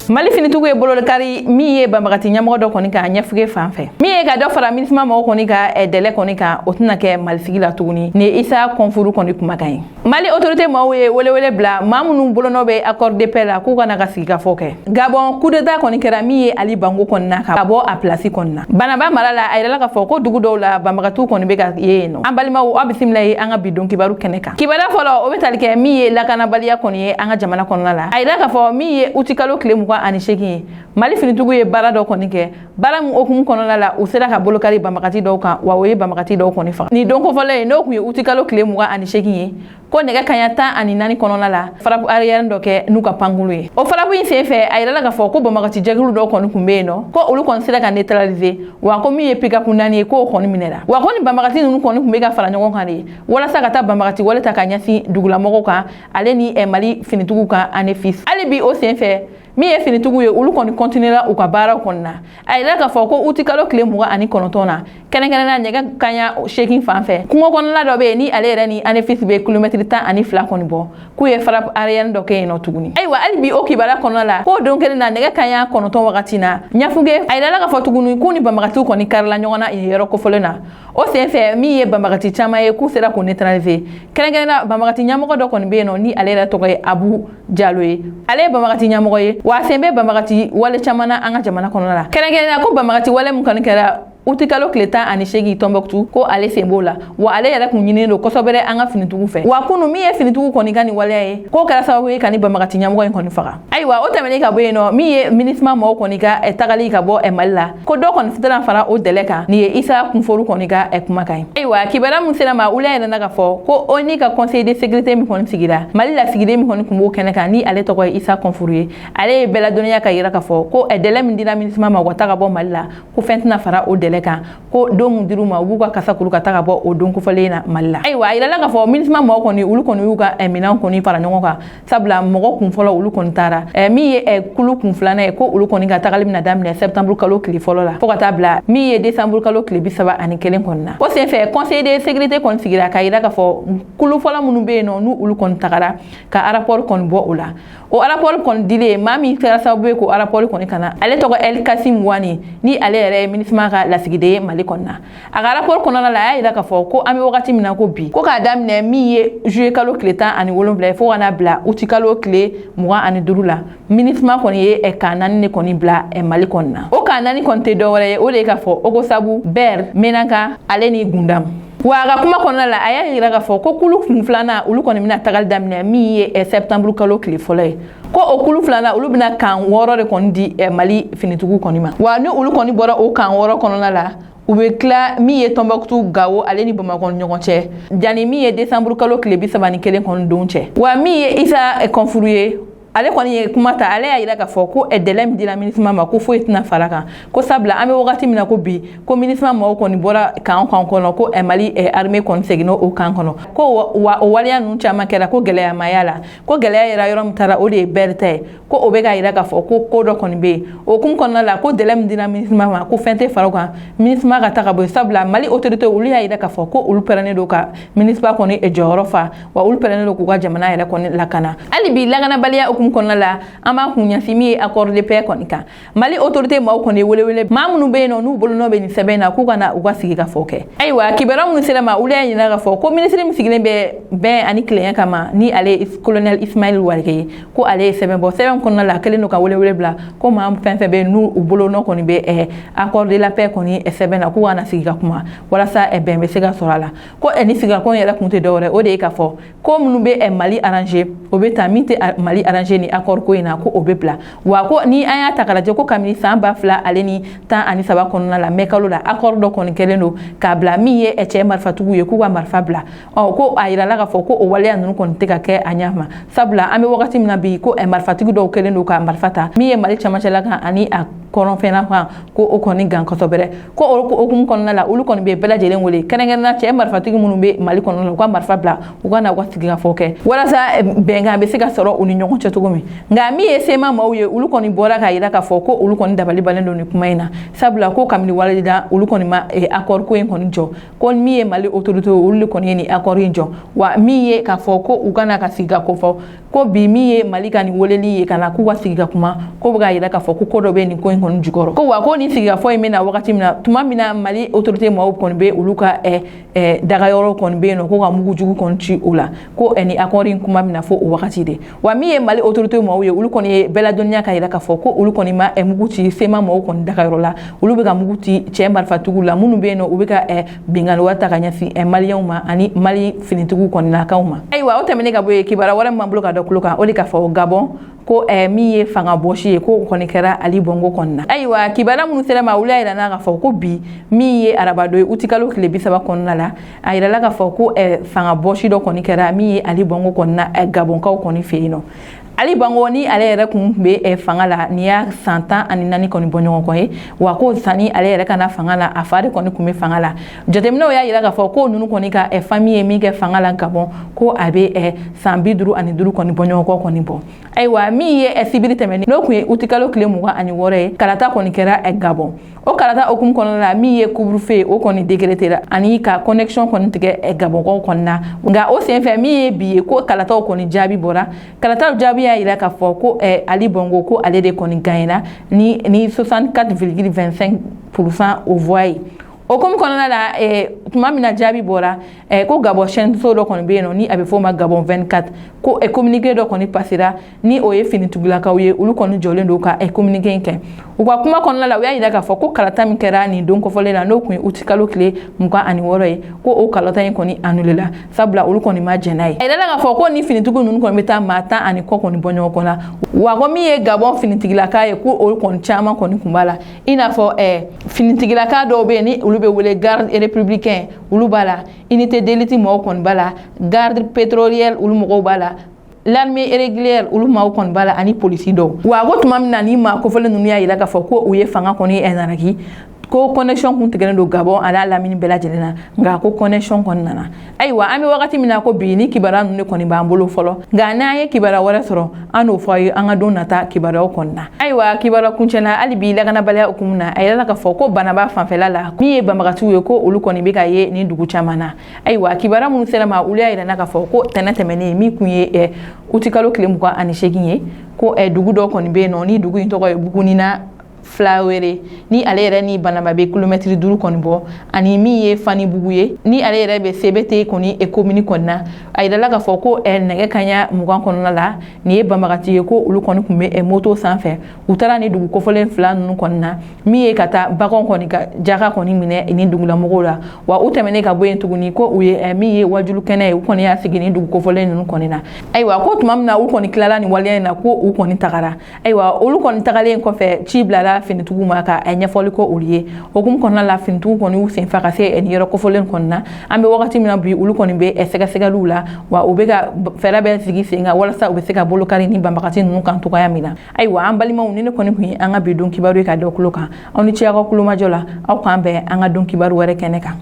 Mali finitigiw ye bolokari min ye banbagati ɲɛmɔgɔ dɔ kɔni kan Ɲɛfuge fan fɛ. Min ye ka dɔ fara MINUSMA mɔgɔw kɔni ka délai kɔni kan, o tɛna kɛ Malisigi la tuguni. Nin ye Isa Kɔnfuru kɔni kumakan ye. Mali autorité maaw ye welewele bila maa minnu bolonɔ bɛ accord de paix la, k'u ka na ka sigikafɔ kɛ. Gabon, coup d'état kɔni kɛra min ye Ali Bongo kɔni na, ka bɔ a place kɔni na. Banaba mara la, a yirala k'a fɔ ko dugu dɔw la, banbagatiw kɔni bɛ ka ye yen nɔ. An balimaw, aw bisimila ye an ka bi don kibaru kɛnɛ kan. Kibaruya fɔlɔ, o bɛ tali kɛ min ye lakanabaliya kɔni ye an ka jamana kɔnɔna la. A yira k'a fɔ min ye utikalo tile 28 ye, Mali finitigiw ye baara dɔ kɔni kɛ, baara min hukumu kɔnɔna la, u sera ka bolokari banbagati dɔw kan, wa o ye banbagati dɔw kɔni faga. Nin don kofɔlɔ ye, n'o tun ye utikalo tile 28 ye, ko nɛgɛ kaɲa 14 kɔnɔna la, frappe aérienne dɔ kɛ n'u ka pankulu ye. O frappe in sen fɛ, a yirala k'a fɔ ko banbagati jɛkulu dɔw kɔni tun bɛ yen nɔ, ko olu kɔni sera ka neutraliser, wa ko min ye pick-up naani ye, k'o kɔni minɛra. Wa ko ni banbagati ninnu kɔni tun bɛ ka fara ɲɔgɔn kan de walasa ka taa banbagati wale ta ka ɲɛsin dugulamɔgɔw kan, ale ni Mali finitigiw kan Anefis. Hali bi o sen fɛ, min ye finitigiw ye, olu kɔni continuera u ka baaraw kɔni na. A yira k'a fɔ ko utikalo tile 29 na, kɛrɛnkɛrɛnnenya nɛgɛ kaɲa 8 fan fɛ, kungo kɔnɔna dɔ bɛ yen ni ale yɛrɛ ni Anefis bɛ kilomɛtiri 12 kɔni bɔ, k'u ye frappe aérienne dɔ kɛ yen nɔ tuguni. Ayiwa, hali bi o kibaruya kɔnɔna la, k'o don kelen na, nɛgɛ kaɲa 9 wagati na, Ɲafuge, a yirala k'a fɔ tuguni k'u ni banbagatiw kɔni karila ɲɔgɔn na yen yɔrɔ kofɔlen na. O sen fɛ, min ye banbagati caman ye, k'u sera k'u neutraliser. Kɛrɛnkɛrɛnnenya banbagati ɲɛmɔgɔ dɔ kɔni bɛ yen nɔ, ni ale yɛrɛ tɔgɔ ye Abu Jalo ye. Ale ye banbagati ɲɛmɔgɔ ye, wa a sen bɛ banbagati wale caman na an ka jamana kɔnɔna la. Kɛrɛnkɛrɛnnenya ko banbagati wale min kɔni kɛra utikalo tile 18 Tɔnbɔkutu, ko ale sen b'o la, wa ale yɛrɛ kun ɲininen don kosɛbɛ an ka finitigiw fɛ. Wa kunu, min ye finitigiw kɔni ka nin waleya ye, k'o kɛra sababu ye ka ni banbagati ɲɛmɔgɔ in kɔni faga. Ayiwa, o tɛmɛnen ka bɔ yen nɔ, min ye MINUSMA mɔgɔw kɔni ka tagali ka bɔ Mali la, ko dɔ kɔni tɛna fara o délai kan. Nin ye Isa Kunforu kɔni ka kumakan ye. Ayiwa, kibaruya min sera ma, wula yɛrɛ na k'a fɔ ko ONU ka conseil de sécurité min kɔni sigira, Mali lasigiden min kɔni tun b'o kɛnɛ kan, ni ale tɔgɔ ye Isa Kɔnfuru ye, ale ye bɛɛ ladɔnniya ka yira k'a fɔ ko délai min dira MINUSMA ma u ka taa ka bɔ Mali la, ko fɛn tɛna fara o délai kan, ko don mun dir'u ma, u b'u ka kasa kuru ka taa ka bɔ o don kofɔlen na Mali la. Ayiwa, a yirala k'a fɔ MINUSMA mɔgɔw kɔni, olu kɔni y'u ka minɛnw kɔni fara ɲɔgɔn kan, sabula mɔgɔ kun fɔlɔ, olu kɔni taara. Min ye kulu kun filanan ye, ko olu kɔni ka tagali bɛna daminɛ septembre kalo tile fɔlɔ la, fo ka taa bila min ye décembre kalo tile 31 kɔni na. O senfɛ, conseil de sécurité kɔni sigira ka yira k'a fɔ kulu fɔlɔ minnu bɛ yen nɔ, n'u olu kɔni tagara ka rapport kɔni bɔ o la. O rapport kɔni dilen, maa min kɛra sababu ye k'o rapport kɔni kana, ale tɔgɔ El Kasim Wani, ni ale yɛrɛ ye MINUSMA ka lasigiden ye Mali kɔni na. A ka rapport kɔnɔna la, a y'a yira k'a fɔ ko an bɛ wagati min na ko bi, ko k'a daminɛ min ye juillet kalo tile 17 ye, fo ka n'a bila août kalo tile 25 la, MINUSMA kɔni ye camp naani de kɔni bila Mali kɔni na. O camp naani kɔni tɛ dɔwɛrɛ ye, o de ye k'a fɔ Ogosagu, Ber, Menaka, ale ni Gundam. Wa a ka kuma kɔnɔna la, a y'a yira k'a fɔ ko kulu kun filanan, olu kɔni bɛna tagali daminɛ min ye septembre kalo tile fɔlɔ ye, ko o kulu filanan, olu bɛna camp 6 de kɔni di Mali finitigiw kɔni ma. Wa ni olu kɔni bɔra o camp 6 kɔnɔna la, u bɛ tila min ye Tɔnbɔkutu, Gawo, ale ni Bamakɔ ni ɲɔgɔn cɛ, janni min ye décembre kalo tile 31 kɔni don cɛ. Wa min ye Isa Kɔnfuru ye, ale kɔni ye kuma ta, ale y'a yira k'a fɔ ko délai min dira MINUSMA ma, ko foyi tɛna fara kan, ko sabula an bɛ wagati min na ko bi, ko MINUSMA mɔgɔw kɔni bɔra camp kan kɔnɔ, ko Mali armée kɔni seginna o camp kɔnɔ, ko wa o waleya ninnu caman kɛra, ko gɛlɛya ma y'a la, ko gɛlɛya yɛrɛ yɔrɔ min taara, o de ye Ber ta ye, ko o bɛ k'a yira k'a fɔ ko ko dɔ kɔni bɛ yen. O hukumu kɔnɔna la, ko délai min dira MINUSMA ma, ko fɛn tɛ fara o kan, MINUSMA ka ta ka bɔ yen, sabula Mali autorité, olu y'a yira k'a fɔ ko olu pɛrɛnnen don ka MINUSMA kɔni jɔyɔrɔ fa, wa olu pɛrɛnnen don k'u ka jamana yɛrɛ kɔni lakana. Hali bi lakanabaliya hukumu kɔnɔna la, an b'an kun ɲɛsin min ye accord de paix kɔni kan. Mali autorité maaw kɔni ye welewele maa minnu bɛ yen nɔ, n'u bolonɔ bɛ nin sɛbɛn na, k'u ka na u ka sigi ka fɔ kɛ. Ayiwa, kibaruya minnu sera ma, olu y'a ɲininka k'a fɔ ko minisiri min sigilen bɛ bɛn ani tilenya kama, ni ale ye colonel Ismaël Wagué ye, ko ale ye sɛbɛn bɔ. Sɛbɛn kɔnɔna la, a kɛlen don ka welewele bila ko maa fɛn fɛn bɛ yen, n'u bolonɔ kɔni bɛ accord de la paix kɔni sɛbɛn na, k'u ka na sigi ka kuma walasa bɛn bɛ se ka sɔrɔ a la. Ko ni sigikako yɛrɛ kun tɛ dɔwɛrɛ, o de ye k'a fɔ ko minnu bɛ Mali arranger, o bɛ ta, min tɛ Mali arranger ni accord ko in na, ko o bɛ bila. Wa ko ni an y'a ta k'a lajɛ, ko kabini san 2013 kɔnɔna la, mɛ kalo la, accord dɔ kɔni kɛlen don k'a bila min ye cɛ marifatigiw ye k'u ka marifa bila. Ɔ ko a yirala k'a fɔ ko o waleya ninnu kɔni tɛ ka kɛ a ɲɛ ma, sabula an bɛ wagati min na bi, ko marifatigi dɔw kɛlen don ka marifa ta min ye Mali camancɛla kan ani a kɔrɔnfɛnna kan, ko o kɔni gan kosɛbɛ. Ko o hukumu kɔnɔna la, olu kɔni bɛ bɛɛ lajɛlen wele, kɛrɛnkɛrɛnnenya cɛ marifatigi minnu bɛ Mali kɔnɔna la, u ka marifa bila, u ka na u ka sigikafɔ kɛ walasa bɛnkan bɛ se ka sɔrɔ u ni ɲɔgɔn cɛ cogo min. Nka min ye CMA maaw ye, olu kɔni bɔra k'a jira k'a fɔ ko olu kɔni dabali bannen don nin kuma in na, sabula ko kabini walida olu kɔni ma accord ko in kɔni jɔ. Ko min ye Mali autorité, olu de kɔni ye nin accord in jɔ. Wa min ye k'a fɔ ko u kana ka sigi ka ko fɔ, ko bi min ye Mali ka nin weleli ye ka na k'u ka sigi ka kuma, ko bɛ k'a jira k'a fɔ ko ko dɔ bɛ nin ko in kɔni jukɔrɔ. Ko wa ko nin sigikafɔ in bɛ na wagati min na, tuma min na Mali autorité maaw kɔni bɛ olu ka dagayɔrɔ kɔni bɛ yen nɔ, ko ka mugu jugu kɔni ci o la, ko nin accord in kuma bɛna fɔ o wagati de. Wa min ye Mali autorité maaw ye, olu kɔni ye bɛɛ ladɔnniya k'a jira k'a fɔ ko olu kɔni ma mugu ci CMA maaw kɔni dagayɔrɔ la. Olu bɛ ka mugu ci cɛ marifatigiw la minnu bɛ yen nɔ, u bɛ ka binkanni wari ta ka ɲɛsin maliyɛnw ma ani Mali finitigiw kɔni nakaw ma. Ayiwa, o tɛmɛnen ka bɔ yen, kibaruya wɛrɛ min b'an bolo ka da tulo kan, o de k'a fɔ Gabɔn, ko min ye fanga bɔsi ye, ko kɔni kɛra Ali Bongo kɔni na. Ayiwa, kibaruya minnu sera ma, olu y'a yira n'a k'a fɔ ko bi min ye arabado ye, utikalo tile 30 kɔnɔna la, a yirala k'a fɔ ko fanga bɔsi dɔ kɔni kɛra min ye Ali Bongo kɔni na, Gabɔnkaw kɔni fɛ yen nɔ. Ali Bongo ni ale yɛrɛ kun bɛ fanga la nin y'a san 14 kɔni bɔ ɲɔgɔn kɔ ye. Wa ko sani ale yɛrɛ ka na fanga la, a fa de kɔni kun bɛ fanga la. Jateminɛw y'a yira k'a fɔ ko ninnu kɔni ka famille ye min kɛ fanga la Gabɔn, ko a bɛ san 55 kɔni bɔ ɲɔgɔn kɔ kɔni bɔ. Ayiwa, min ye sibiri tɛmɛnen, n'o kun ye utikalo tile 26 ye, kalata kɔni kɛra Gabɔn. O kalata hukumu kɔnɔna la, min ye couvre-feu, o kɔni décrété la ani ka connexion kɔni tigɛ Gabɔnkaw kɔni na. Nka o senfɛ, min ye bi ye, ko kalataw kɔni jaabi bɔra. Kalataw jaabi y'a yira k'a fɔ ko Ali Bongo, ko ale de kɔni gagnera ni 64,25% aux voix ye. O komi kɔnɔna la, tuma min na jaabi bɔra, ko Gabɔn chaîne so dɔ kɔni bɛ yen nɔ, ni a bɛ f'o ma Gabɔn 24, ko communiqué dɔ kɔni passera, ni o ye finitigilakaw ye, olu kɔni jɔlen don ka communiqué in kɛ. U ka kuma kɔnɔna la, u y'a yira k'a fɔ ko kalata min kɛra nin don kɔfɔlen la, n'o kun ye utikalo tile 26 ye, ko o kalata in kɔni annulé la, sabula olu kɔni ma jɛn n'a ye. A yirala k'a fɔ ko ni finitigiw ninnu kɔni bɛ taa maa 10 ani kɔ kɔni bɔ ɲɔgɔn kɔnɔ. Wa ko min ye Gabɔn finitigilaka ye, ko olu kɔni caman kɔni kun b'a la, i n'a fɔ finitigilaka dɔw bɛ yen ni olu bɛ wele garde républicain, olu b'a la, unité d'élite mɔgɔw kɔni b'a la, garde pétrolière olu mɔgɔw b'a la, l'armée régulière olu maaw kɔni b'a la, ani polisi dɔw. Wa ko tuma min na ni maa kofɔlen ninnu y'a yira k'a fɔ ko u ye fanga kɔni naraki, ko connexion kun tigɛlen don Gabɔn a n'a lamini bɛɛ lajɛlen na, nka ko connexion kɔni nana. Ayiwa, an bɛ wagati min na ko bi, ni kibaruya ninnu de kɔni b'an bolo fɔlɔ, nka n'an ye kibaruya wɛrɛ sɔrɔ, an n'o fɔ aw ye an ka don nata kibaruyaw kɔni na. Ayiwa, kibaruya kuncɛla hali bi lakanabaliya hukumu na, a yirala k'a fɔ ko Banaba fanfɛla la, min ye banbagatiw ye, ko olu kɔni bɛ ka ye nin dugu caman na. Ayiwa, kibaruya minnu sera ma, olu y'a yira k'a fɔ ko tɛnɛ tɛmɛnen, min kun ye utikalo tile 28 ye, ko dugu dɔ kɔni bɛ yen nɔ, ni dugu in tɔgɔ ye Bugunina Filawere, ni ale yɛrɛ ni Banaba bɛ kilomɛtiri 5 kɔni bɔ, ani min ye Fanibugu ye, ni ale yɛrɛ bɛ Sebete kɔni komini kɔni na. A yirala k'a fɔ ko nɛgɛ kanɲɛ 20 kɔnɔna la, nin ye banbagati ye, ko olu kɔni tun bɛ moto sanfɛ, u taara ni dugu kofɔlen fila ninnu kɔni na, min ye ka taa baganw kɔni ka jaka kɔni minɛ ni dugulamɔgɔw la. Wa u tɛmɛnen ka bɔ yen tuguni, ko u ye min ye wajulu kɛnɛ ye, u kɔni y'a sigi ni dugu kofɔlen ninnu kɔni na. Ayiwa, ko tuma min na u kɔni tilala nin waleya in na, ko u kɔni tagara. Ayiwa, olu kɔni tagalen kɔfɛ, ci bilala finitigiw ma ka ɲɛfɔli kɛ olu ye. Hukumu kɔnɔna la, finitigiw kɔni y'u sen fa ka se nin yɔrɔ kofɔlen kɔni na. An bɛ wagati min na bi, olu kɔni bɛ sɛgɛsɛgɛliw la, wa u bɛ ka fɛɛrɛ bɛɛ sigi sen kan walasa u bɛ se ka bolokari ni banbagati ninnu kan cogoya min na. Ayiwa, an balimaw, ni ne kɔni kun ye an ka bi don kibaru ye ka da tulo kan. Aw ni ce aw ka kulomajɔ la. Aw k'an bɛn an ka don kibaru wɛrɛ kɛnɛ kan.